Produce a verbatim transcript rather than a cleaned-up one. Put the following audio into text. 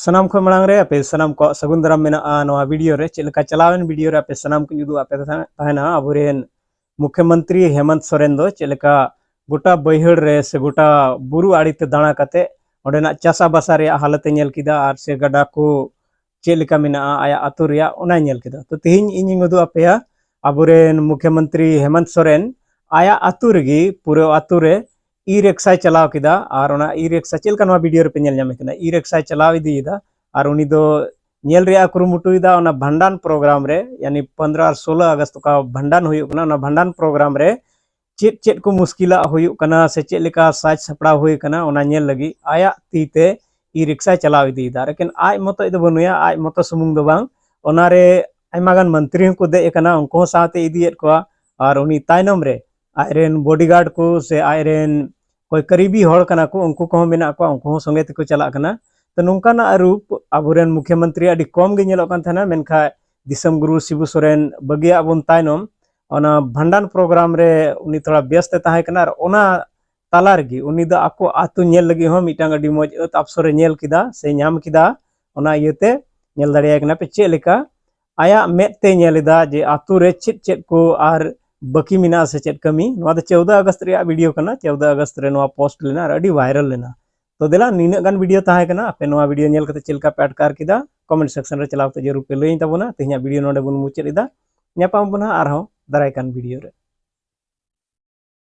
ᱥᱟᱱᱟᱢ ᱠᱷᱚᱱ ᱢᱟᱲᱟᱝ ᱨᱮ ᱟᱯᱮ ᱥᱟᱱᱟᱢ ᱠᱚᱣᱟᱜ ᱥᱟᱹᱜᱩᱱ ᱫᱟᱨᱟᱢ ᱢᱮᱱᱟᱜᱼᱟ ᱱᱚᱣᱟ ᱵᱷᱤᱰᱤᱭᱳ ᱨᱮ᱾ ᱪᱮᱫ ᱞᱮᱠᱟ ᱪᱟᱞᱟᱣᱮᱱ ᱵᱷᱤᱰᱤᱭᱳ ᱨᱮ ᱟᱯᱮ ᱥᱟᱱᱟᱢ ᱠᱚᱧ ᱩᱫᱩᱜ ᱟᱯᱮ ᱛᱟᱦᱮᱸ- ᱛᱟᱦᱮᱱᱟ, ᱟᱵᱚᱨᱮᱱ ᱢᱩᱠᱷᱭᱚᱢᱚᱱᱛᱨᱤ ᱦᱮᱢᱚᱱᱛ ᱥᱚᱨᱮᱱ ᱫᱚ ᱪᱮᱫ ᱞᱮᱠᱟ ᱜᱚᱴᱟ ᱵᱟᱹᱭᱦᱟᱹᱲ ᱨᱮ ᱥᱮ ᱜᱚᱴᱟ ᱵᱩᱨᱩ ᱟᱲᱮ ᱛᱮ ᱫᱟᱬᱟ ᱠᱟᱛᱮ ᱚᱸᱰᱮᱱᱟᱜ ᱪᱟᱥᱟ ᱵᱟᱥᱟ ᱨᱮᱭᱟᱜ ᱦᱟᱞᱚᱛ ᱮ ᱧᱮᱞ ᱠᱮᱫᱟ, ᱟᱨ ᱥᱮ ᱜᱟᱰᱟ ᱠᱚ ᱪᱮᱫ ᱞᱮᱠᱟ ᱢᱮᱱᱟᱜᱼᱟ ᱟᱭᱟᱜ ᱟᱹᱛᱩ ᱨᱮᱭᱟᱜ, ᱚᱱᱟᱭ ᱧᱮᱞ ᱠᱮᱫᱟ᱾ ᱛᱚ ᱛᱮᱦᱮᱧ ᱤᱧᱤᱧ ᱩᱫᱩᱜ ᱟᱯᱮᱭᱟ ᱟᱵᱚᱨᱮᱱ ᱢᱩᱠᱷᱭᱚᱢᱚᱱᱛᱨᱤ ᱦᱮᱢᱚᱱᱛ ᱥᱚᱨᱮᱱ ᱟᱭᱟᱜ ᱟᱹᱛᱩ ᱨᱮᱜᱮ, ᱯᱩᱨᱟᱹ ᱟᱹᱛᱩ ᱨᱮ ᱤ ᱨᱤᱠᱥᱟᱭ ᱪᱟᱞᱟᱣ ᱠᱮᱫᱟ᱾ ᱟᱨ ᱚᱱᱟ ᱤ ᱨᱤᱠᱥᱟ ᱪᱮᱫ ᱞᱮᱠᱟ ᱱᱚᱣᱟ ᱵᱷᱤᱰᱤᱭᱳ ᱨᱮᱯᱮ ᱧᱮᱞ ᱧᱟᱢᱮ ᱠᱟᱱᱟ, ᱤ ᱨᱤᱠᱥᱟᱭ ᱪᱟᱞᱟᱣ ᱤᱫᱤᱭᱮᱫᱟ᱾ ᱟᱨ ᱩᱱᱤ ᱫᱚ ᱧᱮᱞ ᱨᱮᱭᱟᱜ ᱠᱩᱨᱩᱢᱩᱴᱩᱭᱮᱫᱟ ᱚᱱᱟ ᱵᱷᱟᱸᱰᱟᱱ ᱯᱨᱳᱜᱨᱟᱢ ᱨᱮ, ᱭᱟᱱᱤ ᱯᱚᱱᱫᱽᱨᱚ ᱟᱨ ᱥᱳᱞᱳ ᱟᱜᱚᱥᱴ ᱚᱠᱟ ᱵᱷᱟᱸᱰᱟᱱ ᱦᱩᱭᱩᱜ ᱠᱟᱱᱟ, ᱚᱱᱟ ᱵᱷᱟᱸᱰᱟᱱ ᱯᱨᱳᱜᱨᱟᱢ ᱨᱮ ᱪᱮᱫ ᱪᱮᱫ ᱠᱚ ᱢᱩᱥᱠᱤᱞᱟᱜ ᱦᱩᱭᱩᱜ ᱠᱟᱱᱟ ᱥᱮ ᱪᱮᱫ ᱞᱮᱠᱟ ᱥᱟᱡᱽ ᱥᱟᱯᱲᱟᱣ ᱦᱩᱭ ᱠᱟᱱᱟ, ᱚᱱᱟ ᱧᱮᱞ ᱞᱟᱹᱜᱤᱫ ᱟᱭᱟᱜ ᱛᱤ ᱛᱮ ᱤ ᱨᱤᱠᱥᱟᱭ ᱪᱟᱞᱟᱣ ᱤᱫᱤᱭᱮᱫᱟ᱾ ᱞᱮᱠᱤᱱ ᱟᱡ ᱢᱚᱛᱚᱡ ᱫᱚ ᱵᱟᱹᱱᱩᱭᱟ, ᱟᱡ ᱢᱚᱛᱚ ᱥᱩᱢᱩᱝ ᱫᱚ ᱵᱟᱝ, ᱚᱱᱟᱨᱮ ᱟᱭᱢᱟ ᱜᱟᱱ ᱢᱚᱱᱛᱨᱤ ᱦᱚᱸᱠᱚ ᱫᱮᱡ ᱟᱠᱟᱱᱟ, ᱩᱱᱠᱩ ᱦᱚᱸ ᱥᱟᱶᱛᱮ ᱤᱫᱤᱭᱮᱫ ᱠᱚᱣᱟ᱾ ᱟᱨ ᱩᱱᱤ ᱛᱟᱭᱱᱚᱢ ᱨᱮ ᱟᱡᱨᱮᱱ ᱵᱚᱰᱤᱜᱟᱨᱰ ᱠᱚ ᱥᱮ ᱟᱡᱨᱮᱱ ᱚᱠᱚᱭ ᱠᱟᱨᱤᱵᱤ ᱦᱚᱲ ᱠᱟᱱᱟ ᱠᱚ, ᱩᱱᱠᱩ ᱠᱚᱦᱚᱸ ᱢᱮᱱᱟᱜ ᱠᱚᱣᱟ, ᱩᱱᱠᱩ ᱦᱚᱸ ᱥᱚᱸᱜᱮ ᱛᱮᱠᱚ ᱪᱟᱞᱟᱜ ᱠᱟᱱᱟ᱾ ᱛᱚ ᱱᱚᱝᱠᱟᱱᱟᱜ ᱨᱩᱯ ᱟᱵᱚᱨᱮᱱ ᱢᱩᱠᱷᱭᱚᱢᱚᱱᱛᱨᱤ ᱟᱹᱰᱤ ᱠᱚᱢ ᱜᱮ ᱧᱮᱞᱚᱜ ᱠᱟᱱ ᱛᱟᱦᱮᱱᱟ, ᱢᱮᱱᱠᱷᱟᱱ ᱫᱤᱥᱚᱢ ᱜᱩᱨᱩ ᱥᱤᱵᱩ ᱥᱚᱨᱮᱱ ᱵᱟᱹᱜᱤᱭᱟᱜ ᱵᱚᱱ ᱛᱟᱭᱱᱚᱢ ᱚᱱᱟ ᱵᱷᱟᱸᱰᱟᱱ ᱯᱨᱳᱜᱨᱟᱢ ᱨᱮ ᱩᱱᱤ ᱛᱷᱚᱲᱟ ᱵᱮᱥᱛᱮ ᱛᱟᱦᱮᱸ ᱠᱟᱱᱟ, ᱟᱨ ᱚᱱᱟ ᱛᱟᱞᱟ ᱨᱮᱜᱮ ᱩᱱᱤ ᱫᱚ ᱟᱠᱚ ᱟᱹᱛᱩ ᱧᱮᱞ ᱞᱟᱹᱜᱤᱫ ᱦᱚᱸ ᱢᱤᱫᱴᱟᱝ ᱟᱹᱰᱤ ᱢᱚᱡᱽ ᱟᱹᱛ ᱟᱯᱥᱚᱨᱮ ᱧᱮᱞ ᱠᱮᱫᱟ ᱥᱮ ᱧᱟᱢ ᱠᱮᱫᱟ᱾ ᱚᱱᱟ ᱤᱭᱟᱹᱛᱮ ᱧᱮᱞ ᱫᱟᱲᱮᱭᱟᱭ ᱠᱟᱱᱟ ᱯᱮ ᱪᱮᱫ ᱞᱮᱠᱟ ᱟᱭᱟᱜ ᱢᱮᱫ ᱛᱮ ᱧᱮᱞ ᱮᱫᱟ ᱡᱮ ᱟᱹᱛᱩ ᱨᱮ ᱪᱮᱫ ᱪᱮᱫ ᱠᱚ ᱟᱨ ᱵᱟᱹᱠᱤ ᱢᱮᱱᱟᱜᱼᱟ ᱥᱮ ᱪᱮᱫ ᱠᱟᱹᱢᱤ᱾ ᱱᱚᱣᱟ ᱫᱚ ᱪᱳᱣᱫᱟ ᱟᱜᱚᱥᱴ ᱨᱮᱭᱟᱜ ᱵᱷᱤᱰᱤᱭᱳ ᱠᱟᱱᱟ, ᱪᱳᱣᱫᱟ ᱟᱜᱚᱥᱴ ᱨᱮ ᱱᱚᱣᱟ ᱯᱳᱥᱴ ᱞᱮᱱᱟ ᱟᱨ ᱟᱹᱰᱤ ᱵᱷᱟᱭᱨᱟᱞ ᱞᱮᱱᱟ᱾ ᱛᱚ ᱫᱮᱞᱟ, ᱱᱤᱱᱟᱹᱜ ᱜᱟᱱ ᱵᱷᱤᱰᱤᱭᱳ ᱛᱟᱦᱮᱸ ᱠᱟᱱᱟ᱾ ᱟᱯᱮ ᱱᱚᱣᱟ ᱵᱷᱤᱰᱤᱭᱳ ᱧᱮᱞ ᱠᱟᱛᱮ ᱪᱮᱫ ᱞᱮᱠᱟ ᱯᱮ ᱟᱴᱠᱟᱨ ᱠᱮᱫᱟ, ᱠᱚᱢᱮᱱᱴ ᱥᱮᱠᱥᱚᱱ ᱨᱮ ᱪᱟᱞᱟᱣ ᱠᱟᱛᱮ ᱡᱟᱹᱨᱩᱲ ᱯᱮ ᱞᱟᱹᱭᱟᱹᱧ ᱛᱟᱵᱚᱱᱟ᱾ ᱛᱮᱦᱮᱧᱟᱜ ᱵᱷᱤᱰᱤᱭᱳ ᱱᱚᱰᱮ ᱵᱚᱱ ᱢᱩᱪᱟᱹᱫ ᱮᱫᱟ᱾ ᱧᱟᱯᱟᱢ ᱟᱵᱚᱱ ᱦᱟᱸᱜ ᱟᱨᱦᱚᱸ ᱫᱟᱨᱟᱭ ᱠᱟᱱ ᱵᱷᱤᱰᱤᱭᱳ ᱨᱮ᱾